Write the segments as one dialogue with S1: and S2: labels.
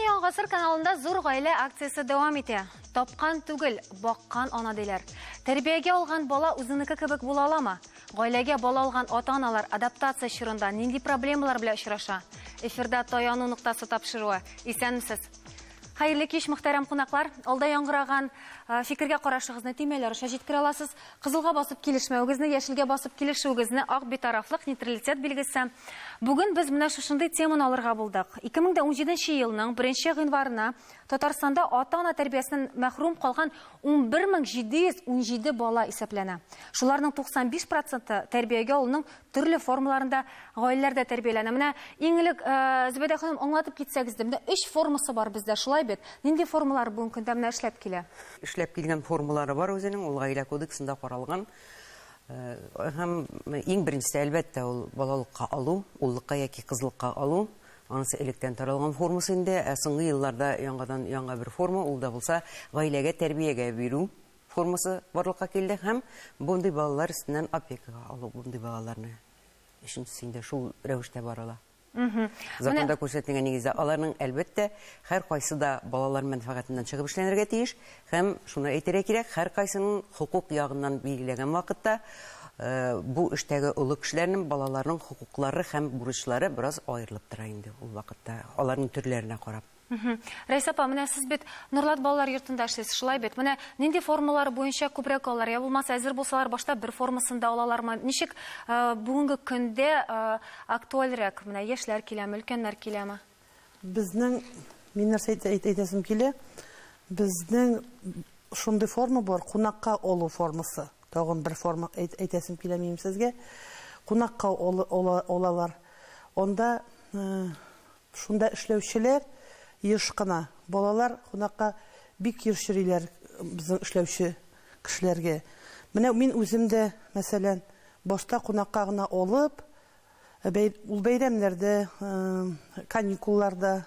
S1: Яңа гасыр каналында зур гаилә акциясе дәвам итә. Тапкан түгел, баккан ана диләр. Тәрбиягә алган бала үзенеке кебек була аламы? Гаиләгә бала алган ата-аналар адаптация чорында нинди проблемалар белән очраша? Эфирда Таяну ноктасы тапшыруы. Исәнмесез. Хәерле кич, мөхтәрәм кунаклар. Алда яңгыраган фикергә карашыгызны төймәләр аша җиткерә аласыз. Кызылга басып килешмәвегезне, яшелгә басып килешүегезне, ак битарафлык, нейтралитет билгесе. Бүген без менә шушындый теманы алырга булдык. 2017 елның 1 гыйнварына Татарстанда ата-ана тәрбиясеннән мәхрүм калган 11717 бала исәпләнә. Шуларның 95 проценты тәрбиягә алуның төрле формаларында гаиләләрдә тәрбияләнә. Менә иң элек, Зөбәйдә ханым, аңлатып китсәгез дә, менә өч формасы бар бездә, шулай бит? Нинди формалар бүгенге көндә менә эшләп килә?
S2: Эшләп килгән формалары бар үзенең, ул Гаилә кодексында каралган. Һәм иң беренчесе, әлбәттә, ул балалыкка алу, уллыкка яки кызлыкка алу. Анысы электән таралган формасы инде, ә соңгы елларда яңадан яңа бер форма, ул да булса гаиләгә тәрбиягә бирү формасы барлыкка килде һәм мондый балалар өстеннән опекага алу мондый балаларны. Өченчесе инде шул рәвештә барыла. Законда күрсәтелгән нигездә аларның, әлбәттә, һәркайсы да балалар мәнфәгатеннән чыгып эшләнергә тиеш һәм шуны әйтергә кирәк, һәркайсының хокук ягыннан билгеләгән вакытта бу эштәге олы кешеләрнең, балаларның хокуклары һәм бурычлары бераз аерылып тора инде ул вакытта, аларның төрләренә карап.
S1: Рәйсә апа, менә сез бит Нурлат балалар йортында эшлисез, шулай бит? Менә нинди формалар буенча күбрәк алалар? Я булмаса, әзер булсалар, башта бер формасын да алалармы? Ничек бүгенге көндә актуальрәк? Менә яшьләр киләме, өлкәннәр киләме?
S3: Безнең, мин нәрсә әйтәсем килә, безнең шундый форма бар, кунакка алу формасы. Тагын бер форма әйтәсем килә минем сезгә. Кунакка алалар. Анда Шунда эшләүчеләр еш кына, балалар кунакка бик еш йөриләр безнең эшләүче кешеләргә. Менә мин үзем дә, мәсәлән, башта кунакка гына алып, ул бәйрәмнәрдә, каникулларда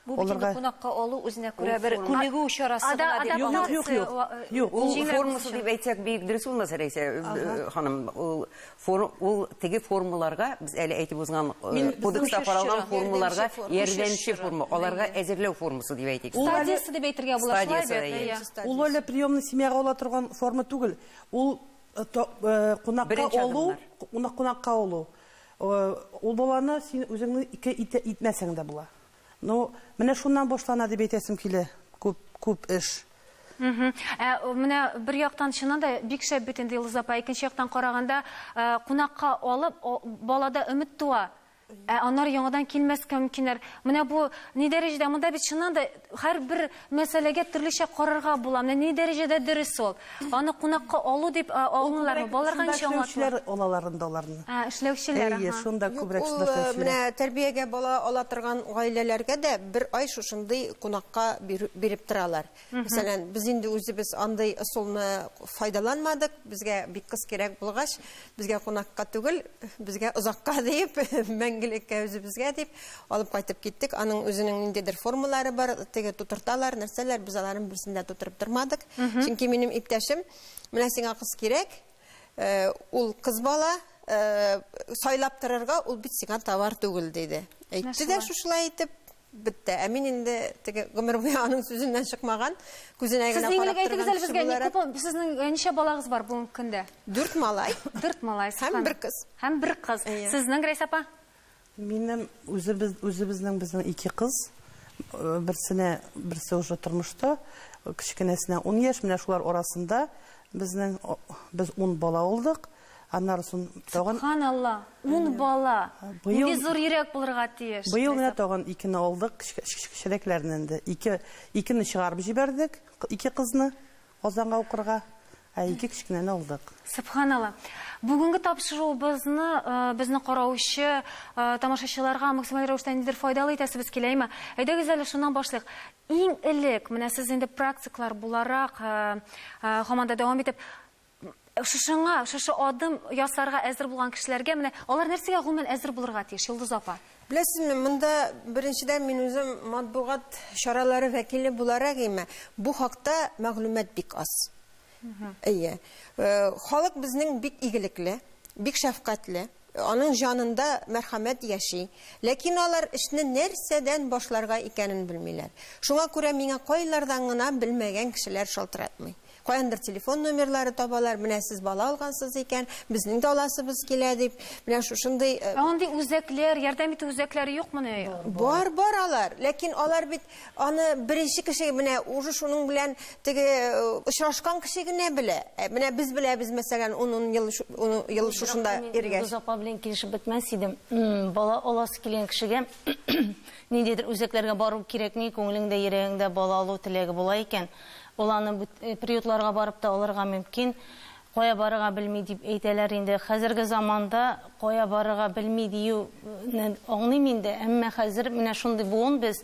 S4: Бу бит инде кунакка алу үзенә күрә бер күнегү чарасы гына дип.
S3: Юк, юк, юк, юк.
S2: Ул формасы дип әйтсәк, бик дөрес булмас, Рәйсә ханым. Ул Форм, ул теге формаларга, без әле әйтеп узган э, кодекста каралган формаларга ярдәмче форма, аларга әзерләү формасы дип әйтик.
S1: Стадиясе дип әйтергә була, шулай бит?
S3: Ул әле приемный семьяга ала торган форма түгел. Ул э, э, кунакка алу, кунакка алу. Ул баланы син үзеңне ике итмәсәң дә була. Ну, менә шуннан башлана дип әйтәсем килә, күп, күп эш.
S1: Ә менә бер яктан чыннан да бик шәп бит инде Йолдыз апа, икенче яктан караганда, кунакка алып, балада өмет туа. Ә аннары яңадан килмәскә мөмкиннәр. Менә бу ни дәрәҗәдә, монда бит чыннан да һәрбер мәсьәләгә төрлечә карарга була. Менә ни дәрәҗәдә дөрес ул? Аны кунакка алу дип алыналармы? Балаларга ничә аңлатыла?
S3: Эшләүчеләр алалар инде аларны.
S1: Ә, эшләүчеләр,
S3: Әйе,
S1: аһа.
S3: шунда
S5: Юк,
S3: күбрәк
S5: ул
S3: шунда эшләүчеләр.
S5: менә тәрбиягә бала ала торган гаиләләргә дә бер ай шушындый кунакка биреп торалар. Мәсәлән, без инде үзебез андый ысулны файдаланмадык, безгә бик кыз кирәк булгач, безгә кунакка түгел, безгә озакка диеп, мәңгелеккә үзебезгә дип алып кайтып киттек. Аның үзенең ниндидер формалары бар, теге тутырталар, нәрсәләр, без аларның берсен дә тутырып тормадык. Чөнки минем иптәшем, менә сиңа кыз кирәк, ул кыз бала, сайлап торырга ул бит сиңа товар түгел, диде. Әйтте дә шушылай итеп, Бетте. Ә мин инде теге гомер буе аның сүзеннән чыкмаган, күзенә
S1: Сез
S5: генә
S1: иң
S5: карап
S1: элек әйтегез
S5: торган
S1: әле
S5: кеше
S1: безгә,
S5: буларак.
S1: күп, сезнең э, ничә балагыз бар бүгенге көндә?
S5: Дүрт малай
S1: Дүрт малай.
S5: һәм
S1: Субхан.
S5: бер кыз.
S1: Һәм бер кыз.
S5: Әйе.
S1: Сезнең, Грәйс апа?
S3: Минем үзебез, үзебезнең безнең ике кыз. Э, Берсенә, берсе уже тормышта, кечкенәсенә 10 яшь, менә шулар арасында безнең о, без 10 бала булдык. Аннары соң тагын
S1: Субханалла, ун бала.
S3: Быел-
S1: Нинди зур йөрәк булырга тиеш.
S3: Быел менә тагын икене алдык, кечерәкләрне инде. Ике, икене чыгарып җибәрдек, ике кызны Казанга укырга, ә ике кечкенәне алдык.
S1: Сөбханалла. Бүгенге тапшыруыбызны э, безне караучы э, тамашачыларга максималь рәвештә ниндидер файдалы итәсебез килә, әйме? Әйдәгез әле шуннан башлыйк. Иң элек, менә сез инде практиклар буларак, э, һаман да дәвам итеп, Шушыңа, шушы адым ясарга әзер булган кешеләргә менә алар нәрсәгә гомумән әзер булырга тиеш, Йолдыз апа?
S5: Беләсезме, монда беренчедән мин үзем матбугат чаралары вәкиле буларак име, бу хакта мәгълүмат бик аз. Әйе. Халык безнең бик игелекле, бик шәфкатьле. Аның җанында мәрхәмәт яши. Ләкин алар эшне нәрсәдән башларга икәнен белмиләр. Шуңа күрә миңа кайлардан гына белмәгән кешеләр шалтыратмый. Каяндыр телефон номерлары табалар, менә сез бала алгансыз икән, безнең дә аласыбыз килә дип. Менә шушындый
S1: Ә андый үзәкләр, ярдәм итү үзәкләре юкмыни?
S5: Бар, бар алар. Ләкин алар бит аны беренче кеше менә уже шуның белән теге очрашкан кеше генә белә. Менә без беләбез, мәсәлән, 10 ел 10 ел шушында йөргәч.
S6: Йолдыз апа белән килешеп бетмәс идем. Бала аласы килгән кешегә ниндидер үзәкләргә бару кирәкми, күңелеңдә, йөрәгеңдә бала алу теләге була икән, ул аны приютларга барып та алырга мөмкин. Кая барырга белми дип әйтәләр инде. Хәзерге заманда кая барырга белми диюне аңлыйм инде, әмма хәзер менә шундый буын без,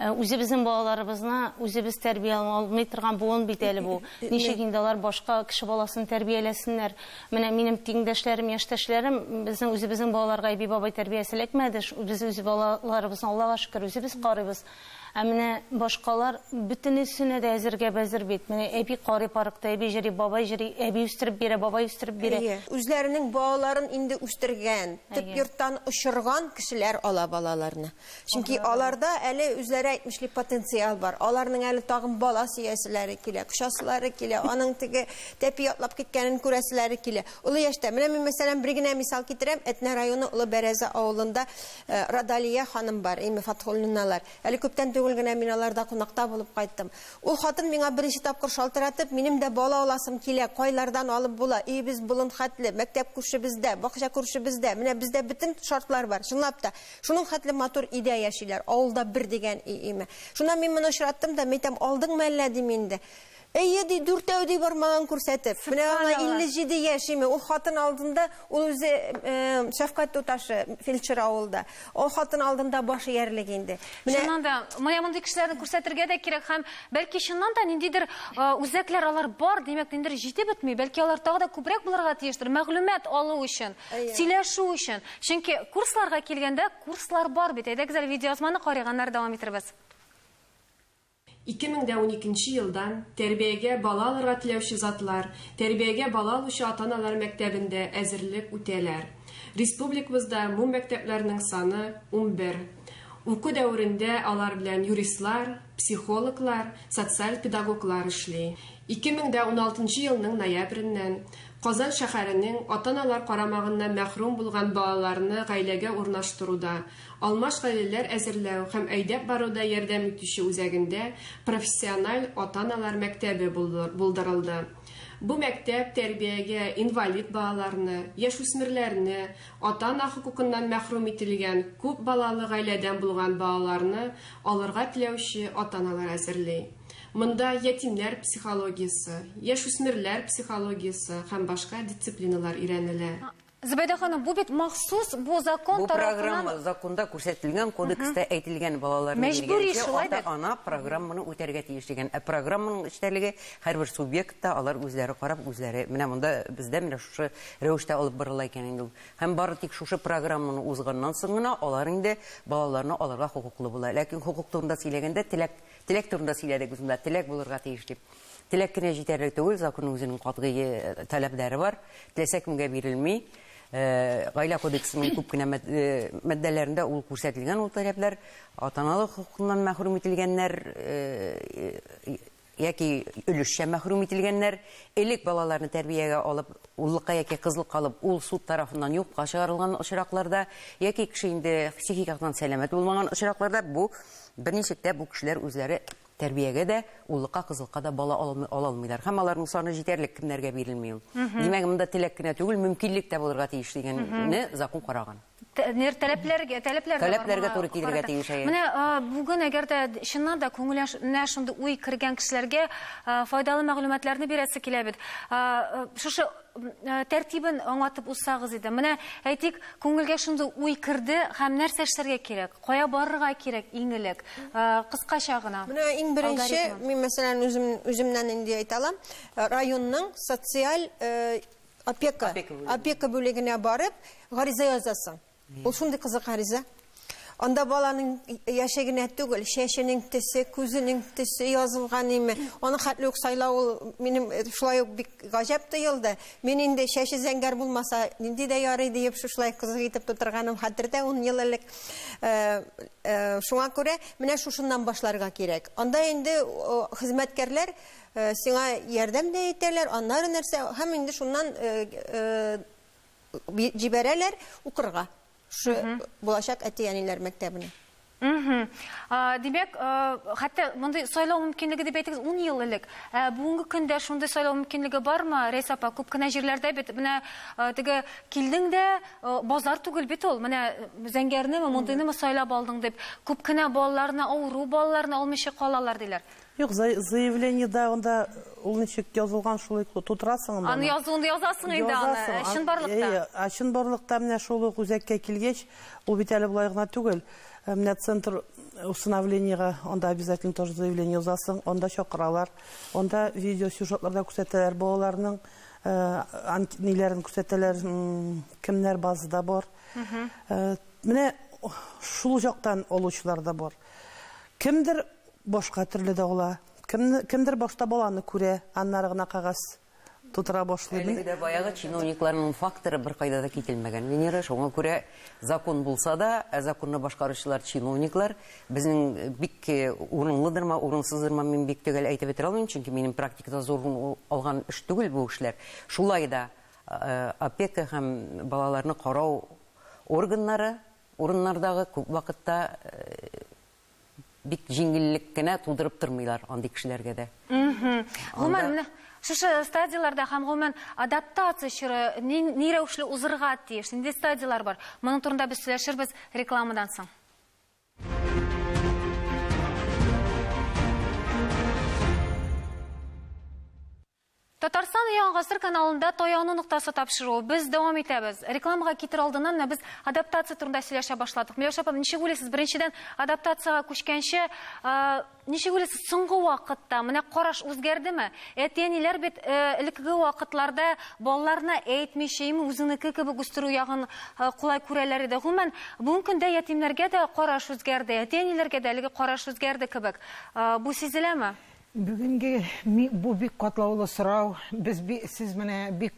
S6: үзебезнең балаларыбызны үзебез тәрбия алмый торган буын бит әле бу. Ничек инде алар башка кеше баласын тәрбияләсеннәр? Менә минем тиңдәшләрем, яшьтәшләрем, безнең үзебезнең балаларга әби-бабай тәрбиясе эләкмәде. Без үз балаларыбызны, Аллага шөкер, үзебез карыйбыз. Ә менә башкалар бөтенесенә дә әзергә бәзер бит. Менә әби карый паркта, әби җыри, бабай җыри, әби үстереп бирә, бабай үстереп бирә.
S5: Әйе. Үзләренең балаларын инде үстергән, төп йорттан очырган кешеләр ала балаларны. Чөнки аларда әле үзләре әйтмешли потенциал бар. Аларның әле тагын бала сөяселәре килә, кочасылары килә, аның теге тәпи атлап киткәнен күрәселәре килә. Олы яшьтә. Менә мин, мәсәлән, бер генә мисал китерәм. Әтнә районы Олы Бәрәзә авылында Радалия ханым бар, Эми Фатхуллиналар. Әле күптән түгел генә мин аларда кунакта булып кайттым. Ул хатын миңа беренче тапкыр шалтыратып, минем дә бала аласым килә, кайлардан алып була, өебез болын хәтле, мәктәп күршебездә, бакча күршебездә, менә бездә бөтен шартлар бар, чынлап та. Шуның хәтле матур өйдә яшиләр, авылда бер дигән өй име. Шуннан мин моны очраттым да, мәйтәм, алдыңмы әллә дим инде. Әйе, ди, дүртәү ди бармагын күрсәтеп. Менә аңа 57 яшь име. Ул хатын алдында, ул үзе шәфкать туташы, фельдшер авылда. Ул хатын алдында баш иярлек инде.
S1: Менә Чыннан да, менә мондый кешеләрне күрсәтергә дә кирәк һәм бәлки чыннан да ниндидер үзәкләр алар бар, димәк, ниндидер җитеп бетми, бәлки алар тагы да күбрәк булырга тиештер, мәгълүмат алу өчен, сөйләшү өчен. Чөнки курсларга килгәндә, курслар бар бит. Әйдәгез әле видеоязманы карыйк, аннары дәвам итербез.
S7: 2012 нче елдан тәрбиягә бала алырга теләүче затлар тәрбиягә бала алучы ата-аналар мәктәбендә әзерлек үтәләр. Республикабызда бу мәктәпләрнең саны 11. Уку дәверендә алар белән юристлар, психологлар, социаль педагоглар эшли. 2016 нчы елның ноябреннән Казан шәһәренең ата-аналар карамагыннан мәхрүм булган балаларны гаиләгә урнаштыруда Алмаш гаиләләр әзерләү һәм әйдәп баруда ярдәм итүче үзәгендә профессиональ ата-аналар мәктәбе булдырылды. Бу мәктәп тәрбиягә инвалид балаларны, яшүсмерләрне, ата-ана хокукыннан мәхрүм ителгән күп балалы гаиләдән булган балаларны алырга теләүче ата-аналар әзерли. Монда ятимнәр психологиясе, яшүсмерләр психологиясе һәм башка дисциплиналар өйрәнелә.
S1: Зөбәйдә ханым, бу бит махсус бу закон
S2: Бу программа законда күрсәтелгән, кодекста әйтелгән балаларны
S1: Мәҗбүри шулай бит.
S2: Ата-ана программаны үтәргә тиеш дигән. Ә программаның эчтәлеге һәрбер субъектта алар үзләре карап, үзләре менә монда бездә менә шушы рәвештә алып барыла икән инде ул. Һәм бары тик шушы программаны узганнан соң гына алар инде балаларны алырга хокуклы була. Ләкин хокук турында сөйләгәндә теләк, теләк турында сөйләдек без монда, теләк булырга тиеш дип. Теләк кенә җитәрлек түгел, законның үзенең катгый таләпләре бар. Теләсә кемгә бирелми. Гаилә кодексының күп кенә маддәләрендә ул күрсәтелгән ул таләпләр. Ата-аналык хокукыннан мәхрүм ителгәннәр яки өлешчә мәхрүм ителгәннәр, элек балаларны тәрбиягә алып, уллыкка яки кызлыкка алып, ул суд тарафыннан юкка чыгарылган очракларда, яки кеше инде психик яктан сәламәт булмаган очракларда бу берничек тә бу кешеләр үзләре Тәрбиягә дә, уллыкка, кызлыкка да бала ала алмыйлар. Һәм аларның саны җитәрлек, кемнәргә бирелми ул. Димәк, монда теләк кенә түгел, мөмкинлек тә булырга тиеш дигәнне закон караган.
S1: Таләпләргә, таләпләр дә бар
S2: Таләпләргә
S1: моңа
S2: туры килергә
S1: карата.
S2: тиеш, әйе.
S1: Менә бүген әгәр дә чыннан да күңеленә шундый уй кергән кешеләргә файдалы мәгълүматларны бирәсе килә бит. Шушы тәртибен аңлатып узсагыз иде. Менә, әйтик, күңелгә шундый уй керде һәм нәрсә эшләргә кирәк? Кая барырга кирәк иң элек? Кыскача гына.
S5: Менә иң беренче, мин мәсәлән үзем үземнән инде әйтә алам, районның социаль опека опека бүлегенә барып, гариза язасың. Ул шундый кызык гариза. Анда баланың яше генә түгел, чәченең төсе, күзенең төсе язылган име. Аның хәтле үк сайлау ул минем шулай ук бик гаҗәп тоелды. Мин инде чәче зәңгәр булмаса, нинди дә ярый диеп шушылай кызык итеп тутырганым хәтердә 10 ел элек. Шуңа күрә менә шушыннан башларга кирәк. Анда инде хезмәткәрләр сиңа ярдәм дә итәләр, аннары нәрсә, һәм инде шуннан җибәрәләр укырга. Шу булачак әти-әниләр мәктәбенә.
S1: Димәк, хәтта мондый сайлау мөмкинлеге дип әйтегез 10 ел элек. Ә бүгенге көндә шундый сайлау мөмкинлеге бармы, Рәйсә апа? Күп кенә җирләрдә бит менә теге килдең дә базар түгел бит ул. Менә зәңгәрнеме, мондыйнымы сайлап алдың дип. Күп кенә балаларны, авыру балаларны алмыйча калалар диләр.
S3: Юк, заявлениедә анда ул ничек язылган, шулай тутырасың анда.
S1: Аны язуында язасың инде аны, чынбарлыкта.
S3: Ә чынбарлыкта менә шул ук үзәккә килгәч, ул бит әле болай гына түгел. Менә центр усыновлениега анда обязательно тоже заявление язасың, анда чакыралар, анда видеосюжетларда күрсәтәләр балаларның ниләрен күрсәтәләр, кемнәр базада бар. Менә шул жактан алучылар да бар. Кемдер башка төрле дә ала. Кемдер башта баланы күрә, аннары гына кәгазь тутыра башлый.
S2: Әлеге дә баягы чиновникларның факторы бер кайда да кителмәгән. Венера, шуңа күрә закон булса да, ә законны башкаручылар чиновниклар, безнең бик урынлыдырмы, урынсыздырмы, мин бик төгәл әйтеп бетерә алмыйм, чөнки минем практикада зур урын алган эш түгел бу эшләр. Шулай да опека һәм балаларны карау органнары урыннардагы күп вакытта бик җиңеллек кенә тудырып тормыйлар андый кешеләргә дә.
S1: Гомумән, менә шушы стадияләрдә һәм гомумән адаптация чоры ни рәвешле узырга тиеш, нинди стадияләр бар? Моның турында без сөйләшербез рекламадан соң. Татарстан Яңа гасыр каналында Таяну ноктасы тапшыруы. Без дәвам итәбез. Рекламага китер алдыннан менә без адаптация турында сөйләшә башладык. Миләүшә апа, ничек уйлыйсыз, беренчедән адаптациягә күчкәнче, ничек уйлыйсыз, соңгы вакытта менә караш үзгәрдеме? Әти-әниләр бит элеккеге вакытларда балаларына әйтмичә, име үзеңнеке кебек үстерү ягын кулай күрәләр иде. Гомумән, бүгенге көндә ятимнәргә дә караш үзгәрде, әти-әниләргә дә әлеге караш үзгәрде кебек. Бу сизеләме?
S8: Бүгенге бу бик катлаулы сорау. Без сез менә бик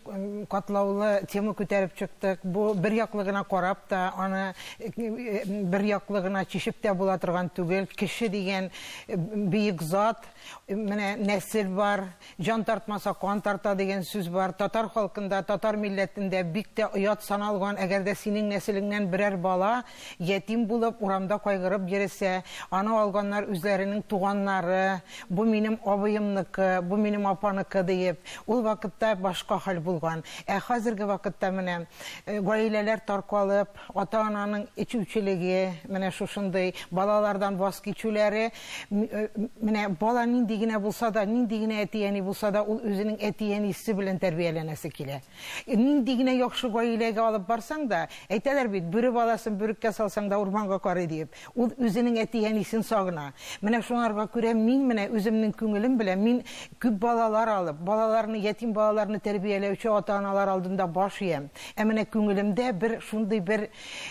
S8: катлаулы тема күтәреп чыктык. Бу бер яклы гына карап та, аны бер яклы гына чишеп тә була торган түгел. Кеше дигән бөек зат, менә нәсел бар, җан тартмаса кан тарта дигән сүз бар. Татар халкында, татар милләтендә бик тә оят саналган, әгәр дә синең нәселеңнән берәр бала ятим булып урамда кайгырып йөресә, аны алганнар үзләренең туганнары, бу минем абыемныкы, бу минем апаныкы диеп, ул вакытта башка хәл булган. Ә хәзерге вакытта менә гаиләләр таркалып, ата-ананың эчүчелеге, менә шушындый балалардан ваз кичүләре, менә бала нинди генә булса да, нинди генә әти-әни булса да, ул үзенең әти-әнисе белән тәрбияләнәсе килә. Нинди генә яхшы гаиләгә алып барсаң да, әйтәләр бит, бүре баласын бүреккә салсаң да урманга карый диеп. Ул үзенең әти-әнисен сагына. Менә шуңарга күрә мин менә үземнең күңелем белән мин күп балалар алып, балаларны, ятим балаларны тәрбияләүче ата-аналар алдында баш иям. Ә менә күңелемдә бер шундый бер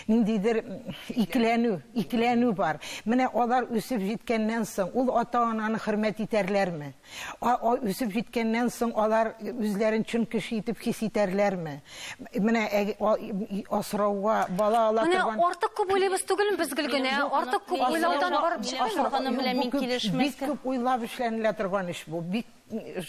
S8: ниндидер икеләнү, икеләнү бар. Менә алар үсеп җиткәннән соң, ул ата-ананы хөрмәт итәрләрме? Үсеп җиткәннән соң алар үзләрен чын кеше итеп хис итәрләрме? Менә асрауга бала ала торган.
S1: Менә артык күп уйлыйбыз түгелме без, Гөлгенә? Артык күп уйлаудан барып чыкмыймы?
S8: Бик күп уйлап эшләнелә торган эш бу. Бик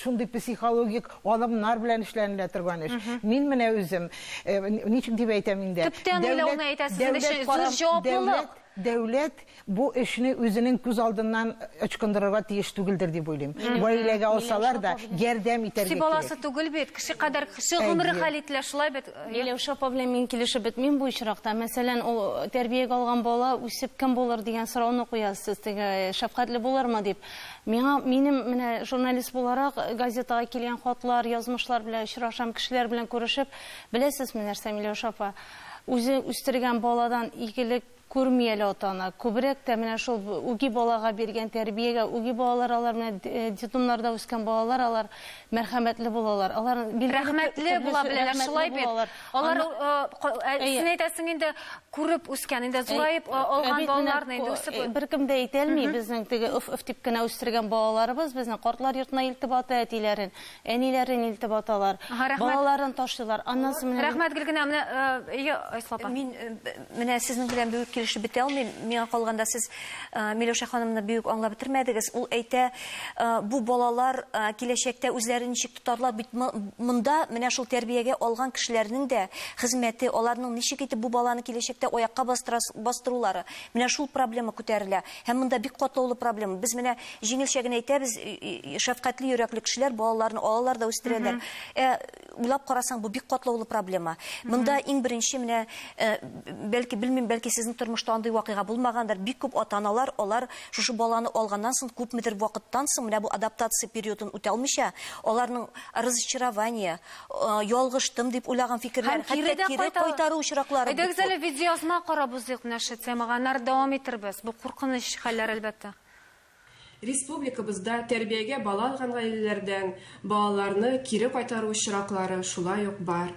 S8: шундый психологик алымнар белән эшләнелә торган эш. Мин менә үзем, ничек дип әйтәм инде?
S1: Төптән уйлауны әйтәсез, зур җаваплылык.
S8: Дәүләт бу эшне үзенең күз алдыннан ычкындырырга тиеш түгелдер дип уйлыйм. Гаиләгә алсалар да, ярдәм итәргә
S1: кирәк. Кеше баласы түгел бит, кеше кадәр кеше гомере хәл ителә, шулай бит.
S6: Миләүшә апа белән мин килешеп бетмим бу очракта. Мәсәлән, ул тәрбиягә алган бала үсеп кем булыр дигән сорауны куясыз, теге шәфкатьле булырмы дип. Миңа, минем менә журналист буларак газетага килгән хатлар, язмышлар белән очрашам, кешеләр белән күрешеп, беләсезме нәрсә, Миләүшә апа? Үзе үстергән баладан игелек Күрми әле ата-ана. Күбрәк тә менә шул үги балага биргән тәрбиягә, үги балалар алар менә детдомнарда үскән балалар алар мәрхәмәтле булалар. Алар билгеле
S1: Рәхмәтле була
S6: төрлесе
S1: беләләр,
S6: рәхмәтле
S1: шулай бит.
S6: булалар.
S1: Алар
S6: Аны
S1: син әйтәсең инде күреп үскән, инде зураеп алган балаларны инде үсеп.
S6: Беркем дә әйтә алмый, безнең теге өф-өф дип кенә үстергән балаларыбыз безнең картлар йортына илтеп ата әтиләрен, әниләрен илтеп аталар. Балаларын ташлыйлар. Аннан соң менә
S1: Рәхмәт Гөлгенә, менә әйе, Айсылу апа.
S4: Мин менә сезнең белән бик килешеп бетә алмыйм. Миңа калганда сез Миләүшә ханымны бик аңлап бетермәдегез. Ул әйтә, бу балалар киләчәктә үзләрен ничек тотарлар бит монда менә шул тәрбиягә алган кешеләрнең дә хезмәте, аларның ничек итеп бу баланы киләчәктә аякка бастырулары. Менә шул проблема күтәрелә. Һәм монда бик катлаулы проблема. Без менә җиңелчә генә әйтәбез, шәфкатьле йөрәкле кешеләр балаларны алалар да үстерәләр. Уйлап карасаң, бу бик катлаулы проблема. Монда иң беренче менә, бәлки белмим, бәлки сезнең тормышта андый вакыйга булмагандыр. Бик күп ата-аналар, алар шушы баланы алганнан соң күпмедер вакыттан соң менә бу адаптация периодын үтә алмыйча, аларның разочарование, ялгыштым дип уйлаган фикерләр,
S1: Һәм кире
S4: хәтта
S1: дә
S4: кире
S1: кайта-
S4: кайтару очраклары бик
S1: Әйдәгез
S4: күп.
S1: әле видеоязма карап узыйк менә шул темага, аннары дәвам итербез. Бу куркыныч хәлләр әлбәттә.
S7: Республикабызда тәрбиягә бала алган гаиләләрдән балаларны кире кайтару очраклары шулай ук бар.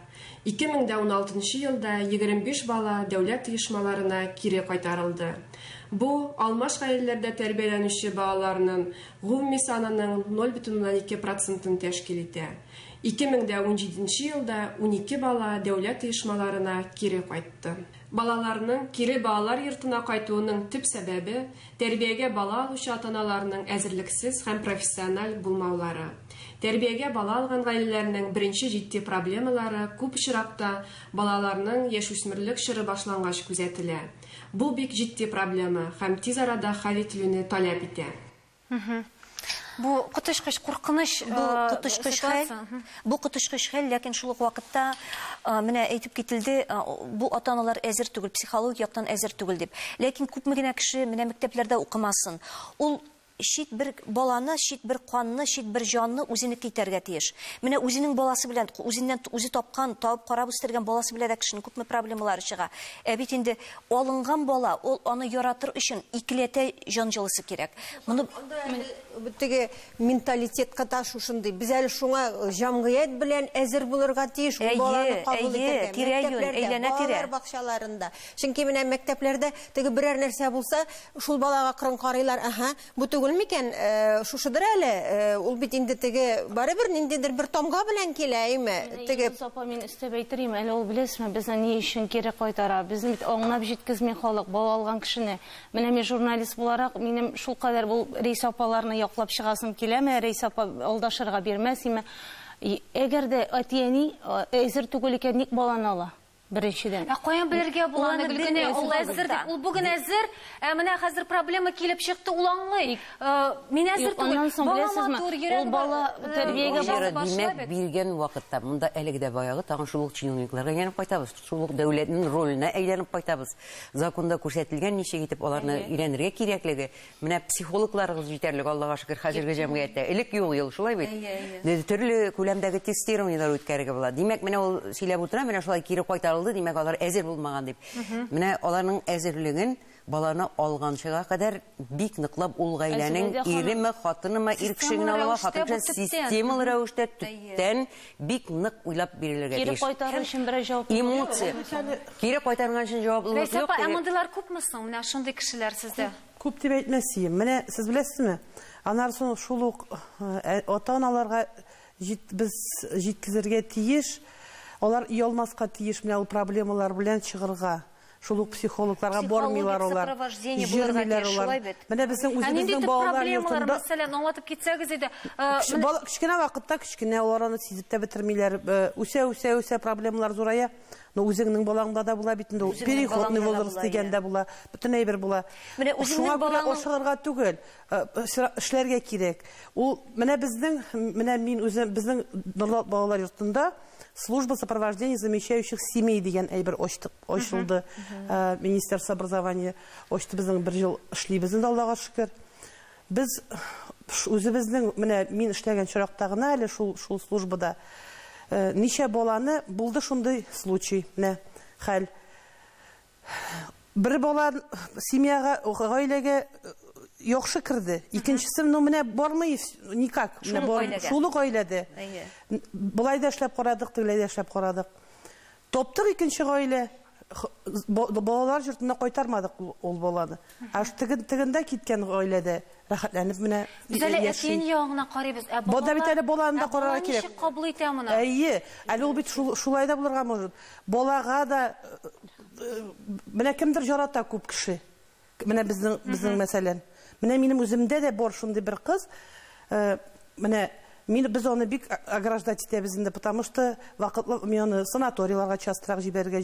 S7: 2016 елда 25 бала дәүләт оешмаларына кире кайтарылды. Бу алмаш гаиләләрдә тәрбияләнүче балаларның гомуми санының 0,2 процентын тәшкил итә. 2017 елда 12 бала дәүләт оешмаларына кире кайтты. Балаларның кире балалар йортына кайтуының төп сәбәбе тәрбиягә бала алучы ата-аналарның әзерлексез һәм профессиональ булмаулары. Тәрбиягә бала алган гаиләләрнең беренче җитди проблемалары күп очракта балаларның яшүсмерлек чоры башлангач күзәтелә. Бу бик җитди проблема һәм тиз арада хәл ителүне таләп итә.
S1: Бу коточкыч куркыныч,
S4: Бу коточкыч хәл.
S1: ситуация.
S4: Бу коточкыч хәл, ләкин шул ук вакытта, менә әйтеп кителде, бу ата-аналар әзер түгел, психологик яктан әзер түгел дип. Ләкин күпме генә кеше менә мәктәпләрдә укымасын, ул чит бер баланы, чит бер канны, чит бер җанны үзенеке итәргә тиеш. Менә үзенең баласы белән, үзеннән үзе тапкан, табып карап үстергән баласы белән дә кешенең күпме проблемалары чыга. Ә бит инде алынган бала, ул аны яратыр өчен икеләтә җан җылысы кирәк. Моны
S5: теге менталитетка та шушындый. Без әле шуңа җәмгыять белән әзер булырга тиеш, ул
S4: Әйе,
S5: баланы кабул
S4: әйе,
S5: итәргә.
S4: тирә-юнь,
S5: Мәктәпләрдә,
S4: әйләнә-тирә.
S5: балалар бакчаларында. Чөнки менә мәктәпләрдә теге берәр нәрсә булса, шул балага кырын карыйлар, аһа, бу түгел микән, шушыдыр әле, ул бит инде теге барыбер ниндидер бер тамга белән килә, әйме? Теге
S6: Йолдыз апа, мин өстәп әйтерим, әле ул беләсезме, безне ни өчен кире кайтара? Безне бит аңлап җиткезми халык, бала алган кешене. Менә мин журналист буларак, минем шул кадәр бу рейс апаларны яклап чыгасым киләме, рейс апа алдашырга бирмәс име? Әгәр дә әти-әни әзер түгел икән, ник баланы ала? Беренчедән.
S1: Ә каян белергә була аны,
S4: Ул аны
S1: Гөлгенә?
S4: белмәс
S1: Ул
S4: инде.
S1: әзер дип, ул бүген әзер, ә менә хәзер проблема килеп чыкты, ул аңлый. Мин әзер
S6: Юк,
S1: түгел.
S6: аннан соң
S1: Бала
S6: беләсезме,
S1: матур, йөрәге
S6: ул бала
S1: бар,
S6: тәрбиягә
S1: акчасы бар,
S2: Димәк,
S1: шулай бит.
S2: биргән вакытта, монда әлеге дә баягы тагын шул ук чиновникларга әйләнеп кайтабыз, шул ук дәүләтнең роленә әйләнеп кайтабыз. Законда күрсәтелгән ничек итеп аларны өйрәнергә кирәклеге, менә психологларыбыз җитәрлек, Аллага шөкер, хәзерге җәмгыятьтә. Элек юк ел, шулай бит? Төрле күләмдәге тестированиелар үткәрергә була. Димәк, менә ул сөйләп утыра, менә шулай кире кайтарылды, димәк, алар әзер булмаган дип. Менә аларның әзерлеген баланы алганчыга кадәр бик ныклап ул гаиләнең
S6: Әзерләүдә ханым
S2: иреме, хатынымы, ир кеше генә
S1: Системалы
S2: ала,
S1: рәвештә
S2: хатын
S1: бу
S2: кеше
S1: төптән.
S2: системалы рәвештә төптән бик нык уйлап бирелергә
S6: Кире
S2: тиеш.
S6: кайтару өчен берәр җаваплылык юк.
S2: Эмоция. Кире кайтарган өчен җаваплылык
S1: Рәйсә
S2: юк.
S1: апа, ә
S2: Теге
S1: мондыйлар күпме соң? Менә шундый кешеләр сездә.
S3: Күп дип әйтмәс идем. Менә сез беләсезме? Аннары соң шул ук, ата-аналарга без җиткезергә тиеш, алар оялмаска тиеш менә ул проблемалар белән чыгырга. Шул ук психологларга
S4: Психологик
S3: бармыйлар алар.
S4: сопровождение булырга
S3: Йөрмиләр
S4: тиеш,
S3: алар.
S4: шулай бит.
S3: Менә безнең
S1: Ә нинди
S3: үзебезнең
S1: төп
S3: балалар
S1: проблемалар,
S3: йортында
S1: мәсәлән, аңлатып китсәгез иде.
S3: Кечкенә вакытта кечкенә алар аны сизеп тә бетермиләр. Үсә, үсә, үсә проблемалар зурая. Но үзеңнең балаңда да була бит инде ул.
S4: Үзеңнең
S3: Переходный
S4: балаңда да
S3: возраст
S4: була,
S3: дигән дә була, бөтен әйбер була.
S4: Менә үзеңнең
S3: Шуңа күрә
S4: балаңның
S3: ашыгырга түгел, эшләргә кирәк. Ул менә безнең, менә мин үзем, безнең Нурлат балалар йортында служба сопровождения замещающих семей дигән әйбер ачылды. Министерство образования ачты, безнең бер ел эшлибез инде, Аллага шөкер. Без үзебезнең, менә мин эшләгән чоракта гына әле шул службада, ничә баланы булды шундый случай, менә хәл. Бер бала семьяга, гаиләгә яхшы керде. Икенчесе, ну, менә бармый никак.
S4: Шул ук гаиләгә.
S3: Шул ук гаиләдә. Болай да эшләп карадык, тегеләй дә эшләп карадык. Таптык икенче гаилә. Балалар йортына кайтармадык ул баланы. Ә тегендә киткән гаиләдә рәхәтләнеп менә
S1: Без әле әтиен ягына карыйбыз. Ә
S3: Бу да бит әле баланы да карарга кирәк.
S1: Ничек кабул итә моны?
S3: Әйе, әле ул бит шулай да булырга может. Балага да менә кемдер ярата күп кеше. Менә безнең мәсәлән. Менә минем үземдә дә бар шундый бер кыз. Менә без аны бик ограждать итәбез инде, потому что вакытлы мин аны санаторийларга частрак җибәрергә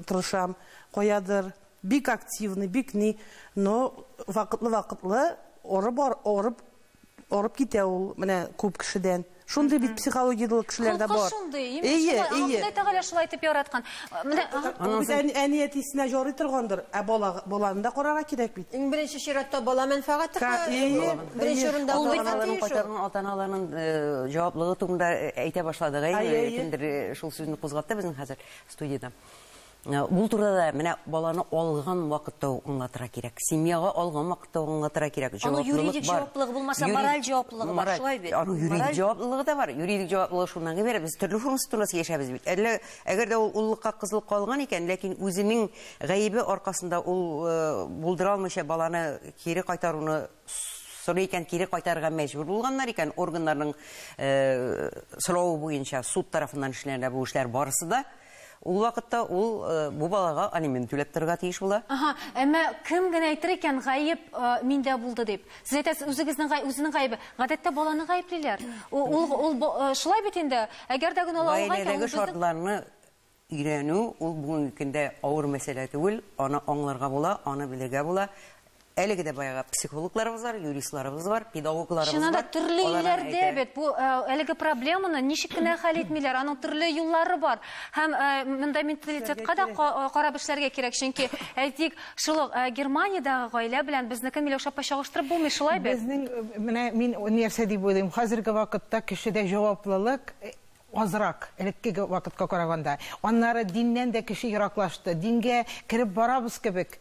S3: тырышам, каядыр. Бик активный, бик ни, но вакытлы-вакытлы орып китә ул менә күп кешедән. Шундый бит психологиялы кешеләр дә бар.
S1: Холкы шундый, имеш, шулай, Ходай Тәгалә шулай итеп яраткан. Менә,
S3: ул бит әни әтисенә жарый торгандыр, ә баланы да карарга кирәк бит.
S5: Иң беренче чиратта бала мәнфәгате беренче урында
S2: Ул бит ата-аналарның җаваплылыгы турында әйтә башладык, әйе, кемдер шул сүзне кузгатты безнең хәзер студиядә. Бу турыда да менә баланы алган вакытта ук аңлатырга кирәк. Семьяга алган вакытта ук аңлатырга кирәк.
S4: Аның юридик җаваплылыгы булмаса, мораль җаваплылыгы бар, шулай бит.
S2: Аның юридик җаваплылыгы да бар. Юридик җаваплылыгы шуннан гыйбарәт. Без төрле формасы турында сөйләшәбез бит. Әллә әгәр дә ул уллыкка кызлыкка алган икән, ләкин үзенең гаебе аркасында ул булдыра алмыйча баланы кире кайтаруны сорый икән, кире кайтарырга мәҗбүр булганнар икән, органнарның соравы буенча суд тарафыннан эшләнә бу эшләр барысы да. Ул вакытта ул бу балага алимент түләп торырга тиеш була.
S1: Ага, әмма кем генә әйтер икән, гаеп миндә булды дип. Сез әйтәсез, үзегезнең үзенең гаебе. Гадәттә баланы гаеплиләр. Ул шулай бит инде. Әгәр дә генә алган икән,
S2: гаиләдәге шартларны өйрәнү ул бүгенге көндә авыр мәсьәлә түгел, аны аңларга була, аны белергә була. Әлеге дә баягы психологларыбыз бар, юристларыбыз бар, педагогларыбыз
S1: бар. Чыннан да төрле илләрдә бит бу әлеге проблеманы ничек кенә хәл итмиләр, аның төрле юллары бар. Һәм монда менталитетка да карап эшләргә кирәк, чөнки әйтик, шул ук Германиядәге гаилә белән безнекен Миләүшә апа чагыштырып булмый, шулай бит?
S8: Безнең менә мин нәрсә дип уйлыйм, хәзерге вакытта кешедә җаваплылык азрак элеккеге вакытка караганда. Аннары диннән дә кеше ераклашты. Дингә кереп барабыз кебек,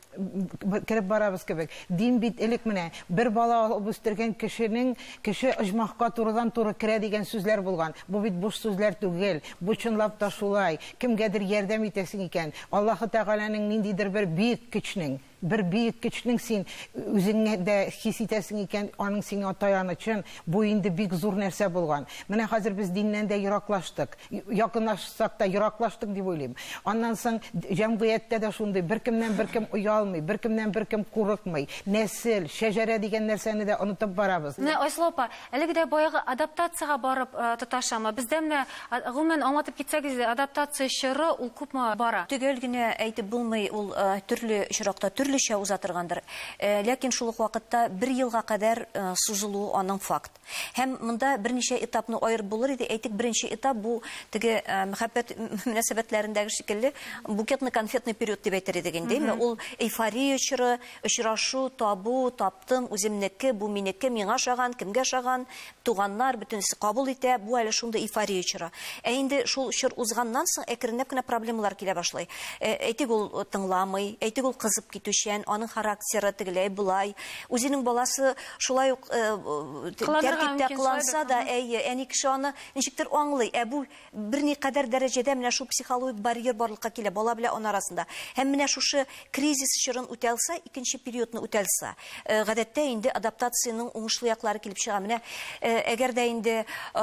S8: кереп барабыз кебек. Дин бит элек менә бер бала алып үстергән кешенең кеше оҗмахка турыдан-туры керә дигән сүзләр булган. Бу бит буш сүзләр түгел. Бу чынлап та шулай. Кемгәдер ярдәм итәсең икән, Аллаһы Тәгаләнең ниндидер бер бөек көчнең, бер бөек көчнең син үзеңне дә хис итәсең икән, аның сиңа таянычын, бу инде бик зур нәрсә булган. Менә хәзер без диннән дә ераклаштык. Якынлашсак та ераклаштык дип уйлыйм. Аннан соң җәмгыятьтә дә шундый, беркемнән беркем оялмый, беркемнән беркем курыкмый. Нәсел, шәҗәрә дигән нәрсәне дә онытып барабыз.
S1: Менә Айсылу апа, әлеге дә баягы адаптациягә барып тоташамы? Бездә менә гомумән аңлатып китсәгез, адаптация чоры ул күпме бара?
S4: Төгәл генә әйтеп булмый, ул төрле очракта төрлечә уза торгандыр. Ләкин шул ук вакытта бер елга кадәр сузылуы аның факт. Һәм монда берничә этапны аерып булыр иде. Әйтик, беренче этап бу теге мәхәббәт мөнәсәбәтләрендәге шикелле букетно-конфетный период дип әйтер идек инде. Ул эйфория чоры, очрашу, табу, таптым, үземнеке, бу минеке, миңа ошаган, кемгә ошаган, туганнар бөтенесе кабул итә, бу әле шундый эйфория чоры. Ә инде шул чор узганнан соң әкренләп кенә проблемалар килә башлый. Әйтик, ул тыңламый, әйтик, ул кызып китүчән, аның характеры тегеләй болай. Үзенең баласы шулай ук тәртиптә кыланса да, әйе, әни кеше аны ничектер аңлый. Ә бу берникадәр дәрәҗәдә менә шул психологик барьер барлыкка килә бала белән ана арасында. Һәм менә шушы кризис чорын үтә алса, икенче периодны үтә алса, гадәттә инде адаптациянең уңышлы яклары килеп чыга. Менә әгәр дә инде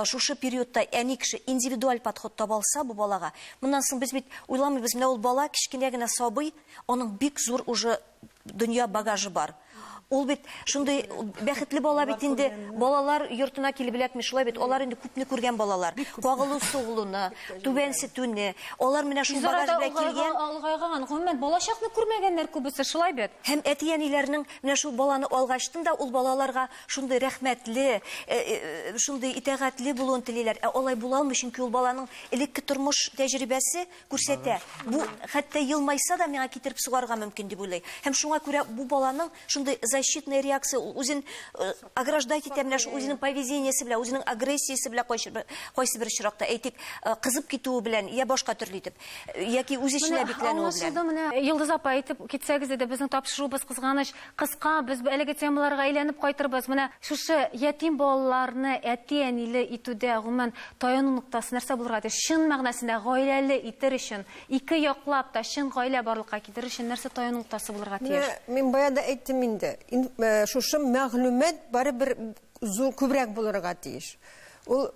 S4: шушы периодта әни кеше индивидуаль подход таба алса бу балага, моннан соң без бит уйламыйбыз, менә ул бала кечкенә генә сабый, аның бик зур уже дөнья багажы бар. Ул бит шундый бәхетле бала бит инде, балалар йортына килеп эләкми, шулай бит, алар инде күпне күргән балалар. Кагылу сугылуны, түбәнсетүне, алар менә шул багаж белән килгән.
S1: Олыгайган, гомумән балачакны күрмәгәннәр күбесе, шулай бит.
S4: Һәм әти-әниләрнең менә шул баланы алгачтын да ул балаларга шундый рәхмәтле, шундый итагатьле булуын телиләр. Ә алай була алмый, чөнки ул баланың элекке тормыш тәҗрибәсе күрсәтә. Бу хәтта елмайса да миңа китереп сугарга мөмкин дип уйлый. Һәм шуңа күрә бу баланың шундый защитная реакция, ул үзен э, ограждать итә менә шул үзенең поведениесе белән, үзенең агрессиясе белән кайсы бер, кайсы бер очракта, әйтик, э, кызып китүе белән, я башка төрле итеп, э, яки үз эченә бикләнүе белән.
S1: Аңлашылды менә. Йолдыз апа, әйтеп китсәгез иде, безнең тапшыруыбыз кызганыч кыска, без әлеге темаларга әйләнеп кайтырбыз. Менә шушы ятим балаларны әти-әниле итүдә, гомумән, таяну ноктасы нәрсә булырга тиеш? Чын мәгънәсендә гаиләле итер өчен, ике яклап та чын гаилә барлыкка китерер өчен нәрсә таяну ноктасы булырга тиеш?
S5: Менә мин бая да әйттем инде, шушы мәгълүмат барыбер зур, күбрәк булырга тиеш. Ул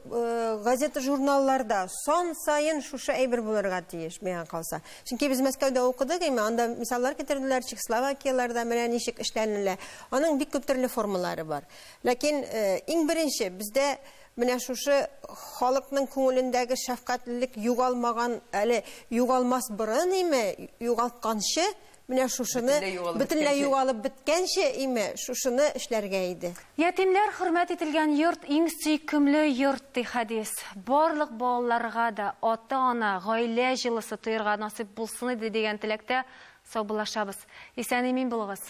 S5: газета-журналларда сан саен шушы әйбер булырга тиеш, миңа калса. Чөнки без Мәскәүдә укыдык, име, анда мисаллар китерделәр, Чехословакияләрдә менә ничек эшләнелә. Аның бик күп төрле формалары бар. Ләкин иң беренче бездә менә шушы халыкның күңелендәге шәфкатьлелек югалмаган, әле югалмас борын, име, югалтканчы, менә шушыны бөтенләй югалып беткәнче, име, шушыны эшләргә иде.
S1: Ятимнәр хөрмәт ителгән йорт иң сөйкемле йорт, ди хәдис. Барлык балаларга да ата-ана, гаилә җылысы тоерга насыйп булсын иде дигән теләктә саубуллашабыз. Исән-имин булыгыз!